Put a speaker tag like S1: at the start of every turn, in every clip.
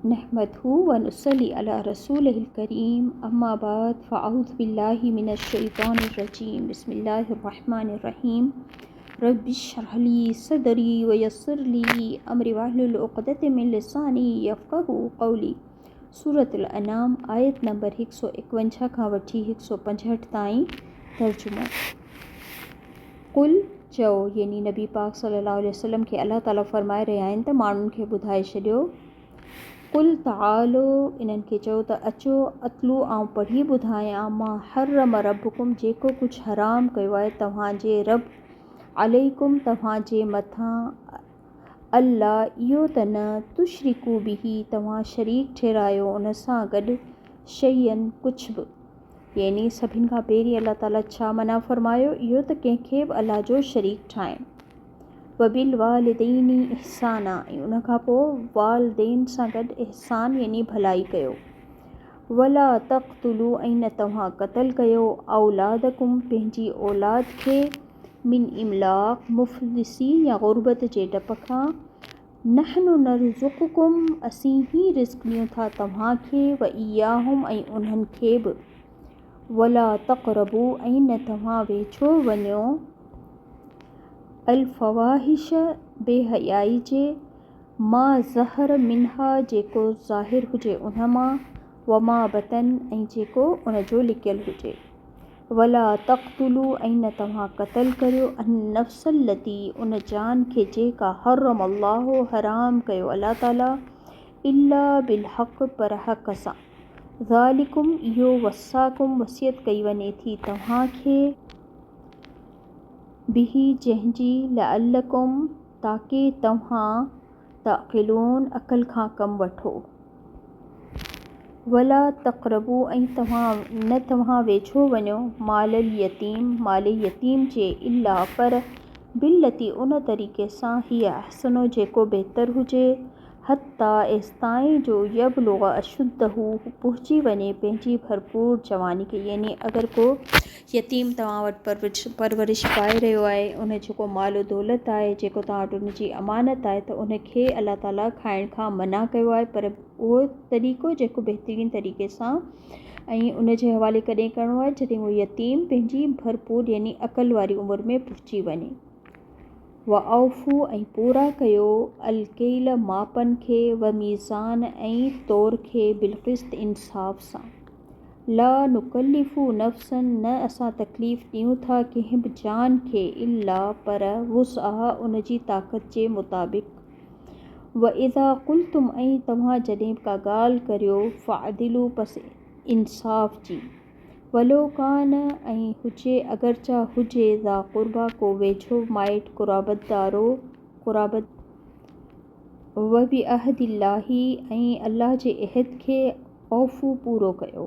S1: نحمده ونصلي علي رسوله الڪريم اما بعد فاعوذ بالله من الشيطان الرجيم بسم الله الرحمن الرحيم رب اشرح لي صدري ويسر لي امري واحلل عقدة من لساني يفقهوا قولي سورة الانعام آيت نمبر 151 کان وٺي 165 تائين ترجمو قل چئو يعني نبي پاڪ صلي الله عليه وسلم کي الله تعالي فرمائي رهيا آهن ته ماڻهن کي ٻڌائي ڇڏيو قل تعالو انهن کي چئو ته اچو اتلو آئون پڙهي ٻڌايان ما حرم ربڪم جيڪو ڪجهه حرام ڪيو آهي توهان جي رب عليڪم توهان جي مٿان الله اهو ته نه تشرڪو به توهان شريڪ ٺهرايو ان سان گڏ شيئا ڪجهه به يعني سڀن کان پهرين الله تعالي ڇا منع فرمايو؟ اهو ته ڪنهن کي به الله جو شريڪ ٺاهڻ. وبالوالدين احسانا ۽ ان کان پوء والدين سان گڏ احسان يعني ڀلائي ڪيو. ولا تقتلوا ۽ نه توهان قتل ڪيو اولادڪم پنهنجي اولاد کي من املاق مفلسي يا غربت جي ڊپ کان نحن نرزقڪم اسين ئي رزق ڏيون ٿا توهان کي واياهم ۽ انهن کي به ولا تقربوا ۽ نه توهان ويجهو وڃو الفواحش بي حيائي جي ما ظهر منها جيڪو ظاهر هجي ان مان وما بطن ۽ جيڪو ان جو لڪيل هجي. ولا تقتلوا ۽ نه توهان قتل ڪريو النفس التي ان جان کي جيڪا حرم الله حرام ڪيو الله تعالي الا بالحق پر حق سان ذالڪم اهو وصاڪم وصيت ڪئي وڃي ٿي توهان کي به جنهن جي لعلڪم تاڪه توهان تعقلون عقل کان ڪم وٺو. ولا تقربوا ۽ توهان نه توهان ويجهو وڃو مال اليتيم مال يتيم جي الا پر بالتي ان طريقي سان هي احسن جيڪو بهتر هجي حتيٰ ايستائين جو يبلغ اشده هو پهچي وڃي پنهنجي ڀرپور جواني کي يعني اگر ڪو يتيم توهان وٽ پرورش پائي رهيو آهي، ان جو ڪو مال و دولت آهي، جيڪو توهان وٽ ان جي امانت آهي ته ان کي الله تعاليٰ کائڻ کان منع ڪيو آهي پر اهو طريقو جيڪو بهترين طريقي سان ۽ ان جي حوالي ڪڏهن ڪرڻو آهي جڏهن اهو يتيم پنهنجي ڀرپور يعني عقل واري عمر ۾ پهچي وڃي. واوفو ۽ پورا ڪيو الڪيل ماپن کي وميزان ۽ تور کي بالقسط انصاف سان. لا نڪلف نفسا نه اسان تڪليف ڏيون ٿا ڪنهن به جان کي الا پر وسعها ان جي طاقت جي مطابق واذا قلتم ۽ توهان جڏهن به ڪا ڳالهه ڪريو فاعدلوا پس انصاف جي ولو ڪان ۽ هجي اگرچه هجي ذا قربيٰ ڪو ويجهو مائٽ قرابتدارو قرابت وبعهد الله ۽ الله جي عهد کي اوفو پورو ڪيو.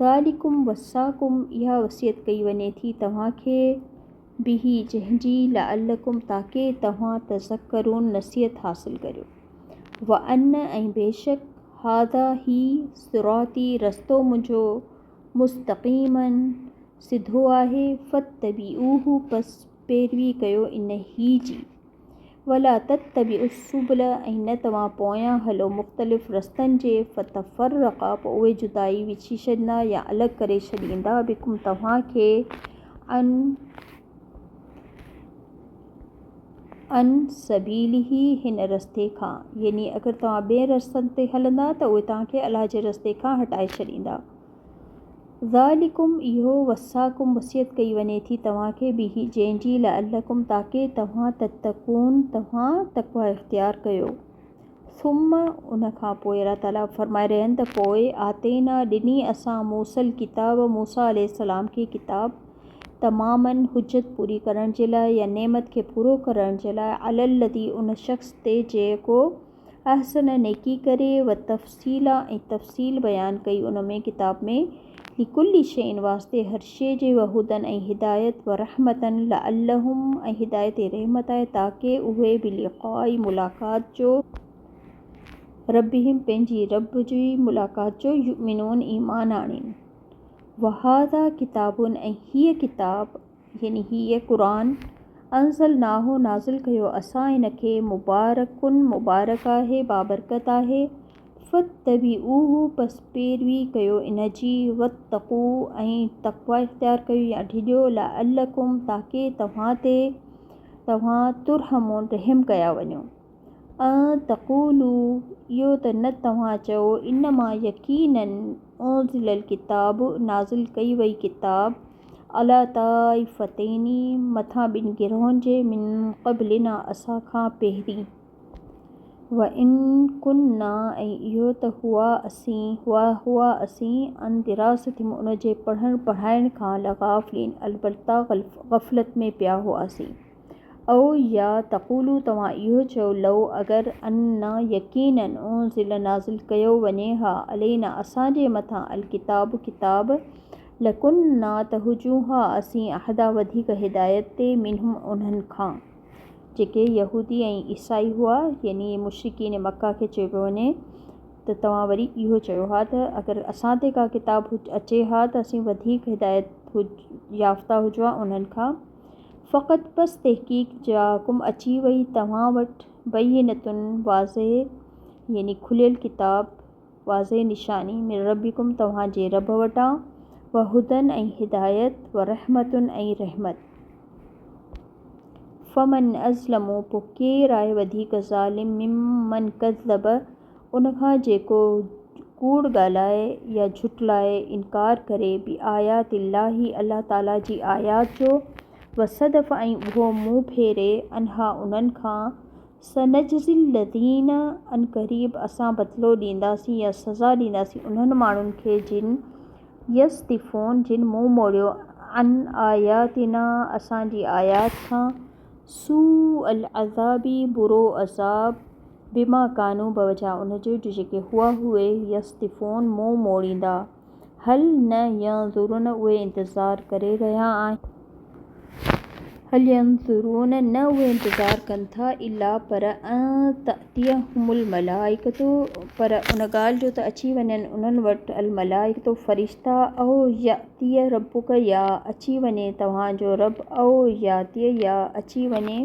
S1: ذالڪم وصاڪم اها وصيت ڪئي وڃي ٿي توهان کي به جنهن جي لعلڪم تاڪه توهان تذڪرون نصيحت حاصل ڪريو. وان ۽ بيشڪ هذا هي صراطي رستو منهنجو مستقيما سڌو آهي فاتبعوه پس پيروي ڪيو انهي جي. ولا تتبعوا السبل ۽ نه توهان پويان هلو مختلف رستن جي فتفرق پوء اهي جدائي وجهي ڇڏيندا يا الڳ ڪري ڇڏيندا بڪم توهان کي عن عن سبيله هن رستي کان يعني اگر توهان ٻين رستن تي هلندا ته اهي توهان کي الله جي رستي کان هٽائي ڇڏيندا. ذالڪم اهو وصاڪم وصيت ڪئي وڃي ٿي توهان کي به جنهن جي لعلڪم تاڪه توهان تتقون توهان تقويٰ اختيار ڪيو. ثم ان کان پوء الله تعاليٰ فرمائي رهيا آهن ته پوء آتينا ڏني اسان موسيٰ الڪتاب موسيٰ عليه السلام کي ڪتاب تماما حجت پوري ڪرڻ جي لاء يا نعمت کي پورو ڪرڻ جي لاء علي الذي ان شخص تي جيڪو احسن نيڪي ڪري وتفصيلا ۽ تفصيل بيان ڪئي ان ۾، ڪتاب ۾، لڪل شيء واسطي هر شيء جي وهدًا ۽ هدايت ورحمة لعلهم ۽ هدايت ۽ رحمت آهي تاڪه اهي بلقاء ملاقات جو ربهم پنهنجي رب جي ملاقات جو يؤمنون ايمان آڻين. وهذا ڪتاب ۽ هيء ڪتاب يعني هيء قرآن، انزلناه نازل ڪيو اسان ان کي، مبارڪ مبارڪ آهي، بابرڪت آهي، فاتبعوه پس پيروي ڪيو ان جي، واتقوا ۽ تقويٰ اختيار ڪيو يا ڊڄو، لعلڪم تاڪه توهان تي توهان ترحمون رحم ڪيا وڃو. ان تقولوا اهو ته نه توهان چئو انما يقيناً انزل الڪتاب نازل ڪئي وئي ڪتاب عليٰ طائفتين مٿان ٻن گروهن جي من قبلنا اسان کان پهرين. وان ڪنا ۽ اهو ته هئا اسين هئا هئا اسين عن دراستهم ان جي پڙهڻ پڙهائڻ کان لغافلين البته غفلت ۾ پيا هئاسين. او يا تقولوا توهان اهو چئو لو اگر ان يقيناً انزل نازل ڪيو وڃي ها علينا اسان جي مٿان الڪتاب ڪتاب لڪنا ته هجون ها اسين اهديٰ وڌيڪ هدايت تي منهم انهن کان. جيڪي يهودي ۽ عيسائي هئا يعني مشرڪين مڪه کي چيو پيو وڃي ته توهان وري اهو چيو ها ته اگر اسان تي ڪا ڪتاب اچي ها ته اسين وڌيڪ هدايت يافته هجون ها انهن کان. فقط پس تحقيق جاءڪم اچي وئي توهان وٽ بينة واضح يعني کليل ڪتاب واضح نشاني من ربڪم توهان جي رب وٽان وهدًي ۽ هدايت ورحمة ۽ رحمت. فمن اظلم پوء ڪير آهي وڌيڪ ظالم ممن ڪذب ان کان جيڪو ڪوڙ ڳالهائي يا جهٽلائي، انڪار ڪري، بآيات الله الله تعالي جي آيات جو، وصدف ۽ اهو منهن ڦيري، عنها انهن کان، سنجزي الذين عنقريب اسان بدلو ڏينداسين يا سزا ڏينداسين انهن ماڻهن کي جن يصدفون جن منهن موڙيو عن آياتنا اسان جي آيات کان سوء العذاب برو عذاب بما ڪانوا بوجه ان جي جو جيڪي هئا اهي يصدفون منهن موڙيندا. هل نه ينظرون اهي انتظار ڪري رهيا آهن. هل ينظرون نه اهي انتظار ڪن ٿا الا پر ان تأتيهم الملائڪة پر ان ڳالهه جو ته اچي وڃن انهن وٽ الملائڪة فرشتا او يأتي ربک يا اچي وڃي توهان جو رب او يأتي يا اچي وڃي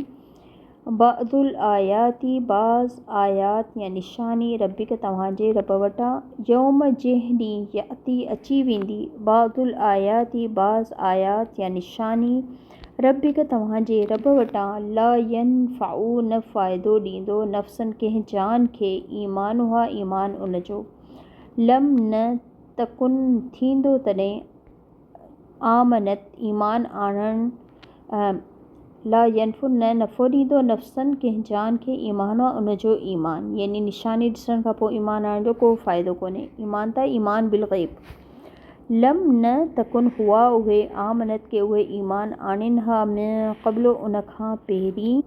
S1: بعض الآيات بعض آيات يا نشاني ربک توهان جي رب وٽان، يوم جنهن ڏينهن يأتي اچي ويندي، بعض الآيات بعض آيات يا نشاني ربک توهان جي رب وٽان، لا ينفع نه فائدو ڏيندو نفسا ڪنهن جان کي ايمانها ايمان ان جو، لم نه تڪن ٿيندو تڏهن آمنت، ايمان آڻڻ، لا ينفع نه نفعو ڏيندو، نفسا ڪنهن جان کي، ايمانها ان جو ايمان، يعني نشاني ڏسڻ کان پوء ايمان آڻڻ جو ڪو فائدو ڪونهي، ايمان ته ايمان بالغيب. لم نه تڪن هئا اهي، آمنت ڪي اهي ايمان آڻين ها، من قبل ان کان پهرين،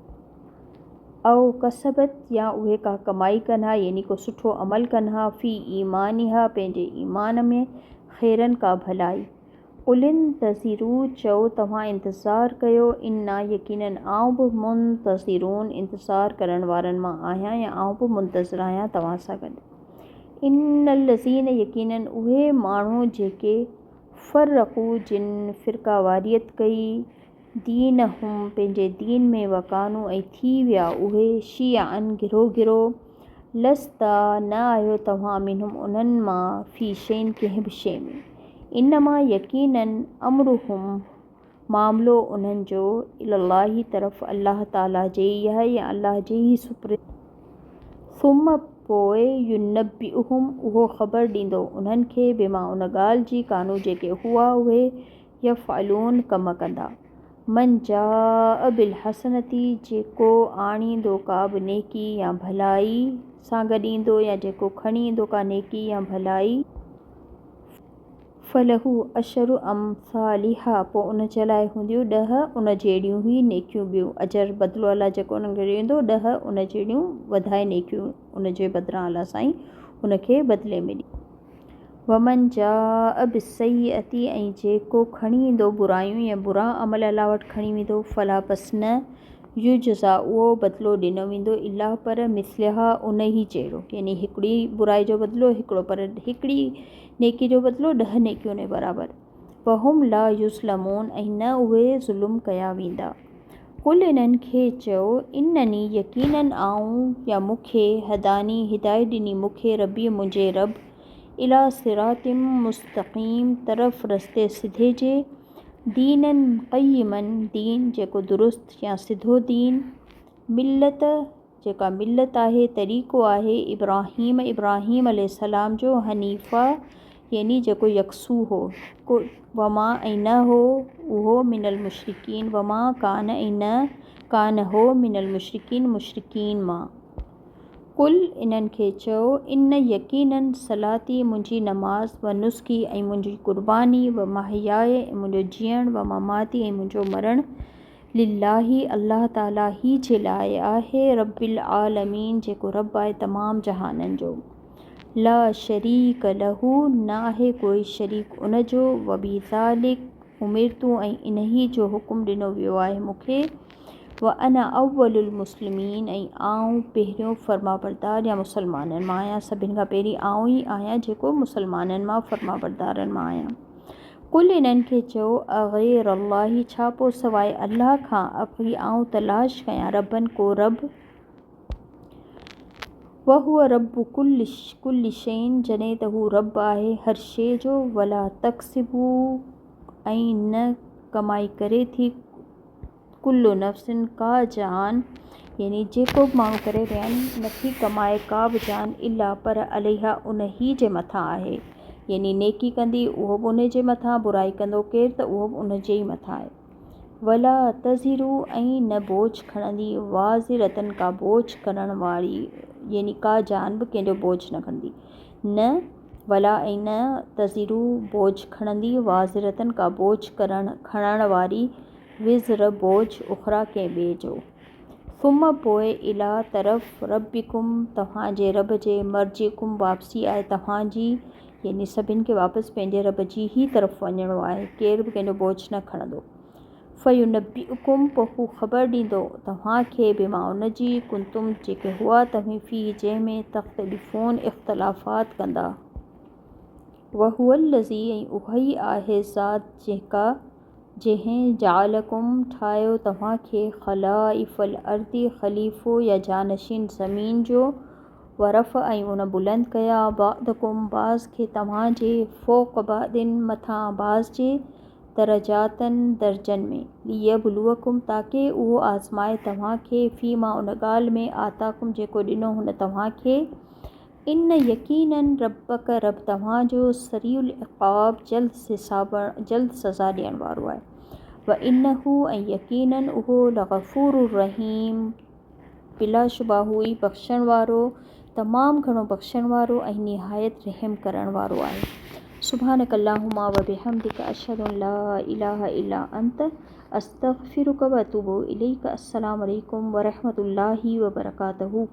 S1: او ڪسبت يا اهي ڪا ڪمائي ڪن ها، يعني ڪو سٺو عمل ڪن ها، في ايمانها پنهنجي ايمان ۾، خيرن ڪا ڀلائي. قل انتظروا چئو توهان انتظار ڪيو انا يقيناً آئون به منتظرون انتظار ڪرڻ وارن مان آهيان يا آئون به منتظر آهيان توهان سان گڏ. ان الذين يقيناً اهي ماڻهو جيڪي فرقوا جن فرقه واريت ڪئي دينهم پنهنجي دين ۾ وڪانو ۽ ٿي ويا اهي شيعا گروهه گروهه، لست نه آهيو توهان منهم انهن مان في شيء ڪنهن به شيء ۾، انما يقيناً امرهم معاملو انهن جو الي الله طرف الله تعالي جي ئي آهي يا الله جي ئي سپرد. ثم پوء ينبئهم اهو خبر ڏيندو انهن کي بما ان ڳالهه جي ڪانو جيڪي هئا اهي يفعلون ڪم ڪندا. من جاء بالحسنة جيڪو آڻيندو ڪا به نيڪي يا ڀلائي سان گڏ ايندو يا جيڪو کڻي ايندو ڪا نيڪي يا ڀلائي، فله عشر امثالها پوء ان جي لاء هونديون ڏهه ان جهڙيون ئي نيڪيون ٻيون، اجر بدلو الله جيڪو انهن کي ڏيندو ڏهه ان جهڙيون وڌائي نيڪيون ان جي بدران الله سائين ان کي بدلي ۾ ڏيندو. ومن جاء بالسيئة ۽ جيڪو کڻي ايندو برايون يا برا عمل الله وٽ کڻي ويندو فلا پس نه يجزا اهو بدلو ڏنو ويندو الا پر مثلها ان ئي جهڙو يعني هڪڙي برائي جو بدلو هڪڙو پر هڪڙي نيڪي جو بدلو ڏهه نيڪيون برابر وهم لا يظلمون ۽ نه اهي ظلم ڪيا ويندا. قل انهن کي چئو، انني يقيناً آئون يا مون کي، هداني هدايت ڏني مون کي، ربي منهنجي رب، اليٰ صراط مستقيم طرف رستي سڌي جي، ديناً قيماً دين جيڪو درست يا سڌو دين، ملت جيڪا ملت آهي، طريقو آهي، ابراهيم ابراهيم عليه السلام جو، حنيفا يعني جيڪو يڪسو هو، وما ۽ نه هو اهو من المشرڪين وما ڪان ۽ نه ڪان هو من المشرڪين مشرڪين مان. قل انهن کي چئو، ان يقيناً صلاتي منهنجي نماز، و نسڪي ۽ منهنجي قرباني، و محياي ۽ منهنجو جيئڻ، و مماتي ۽ منهنجو مرڻ، لله الله تعاليٰ ئي جي لاء آهي، رب العالمين جيڪو رب آهي تمام جهانن جو. لا شريڪ له نه آهي ڪوئي شريڪ ان جو، وبذلڪ امرت ۽ انهي جو حڪم ڏنو ويو آهي مون کي، وانا اول المسلمين ۽ آئون پهريون فرمانبردار يا مسلمانن مان آهيان، سڀن کان پهرين آئون ئي آهيان جيڪو مسلمانن مان فرمانبردارن مان آهيان. قل انهن کي چئو، اغير الله ڇا پوء سواء الله کان ابغي آئون تلاش ڪيان ربًا ڪو رب؟ وهو رب ڪل شيء جڏهن ته هو رب آهي هر شيء جو، ولا تڪسب ۽ نه ڪمائي ڪري ٿي ڪل نفس ڪا جان يعني جيڪو به ماڻهو ڪري رهيا آهن نٿي ڪمائي ڪا به جان الا پر عليها انهي جي مٿان آهي يعني نيڪي ڪندي اهو به انهي جي مٿان برائي ڪندو ڪير ته اهو به ان جي ئي مٿان آهي ولا تزر ۽ نه بوجھ کڻندي وازرة ڪا بوجھ کڻڻ واري يعني ڪا جان به ڪنهن جو بوجھ نه کڻندي نه ولا ۽ نه تزر بوجھ کڻندي وازرة ڪا بوجھ ڪرڻ کڻڻ واري وزر بوجھ اخريٰ ڪنهن ٻئي جو. ثم پوء اليٰ طرف ربڪم توهان جي رب جي مرجعڪم واپسي آهي توهان جي يعني سڀن کي واپس پنهنجي رب جي ئي طرف وڃڻو آهي ڪير به ڪنهن جو بوجھ نه کڻندو. فينبئڪم پوء هو خبر ڏيندو توهان کي بما ان جي ڪنتم جيڪي هئا توهين فيه جنهن ۾ تختلفون اختلافات ڪندا. وهو الذي ۽ اهائي آهي ذات جيڪا جنهن جعلڪم ٺاهيو توهان کي خلائف الارض خليفو يا جانشين زمين جو ورفع ۽ ان بلند ڪيا بعضڪم بعض کي توهان جي فوق بعض مٿان بعض جي درجات درجن ۾ ليبلوڪم تاڪه اهو آزمائي توهان کي فيما ان ڳالهه ۾ آتاڪم جيڪو ڏنو هن توهان کي ان يقيناً ربک رب توهان جو سريع العقاب جلد حسابڻ جلد سزا ڏيڻ وارو آهي وانه ۽ يقيناً اهو لغفور رحيم بلاشبه هو ئي بخشڻ وارو تمام گهڻو بخشڻ وارو ۽ نهايت رحم ڪرڻ وارو آهي سبحانک اللهم وبحمدک اشهد ان لا اله الا انت استغفرک واتوب اليک السلام عليڪم ورحمة الله وبرڪاته.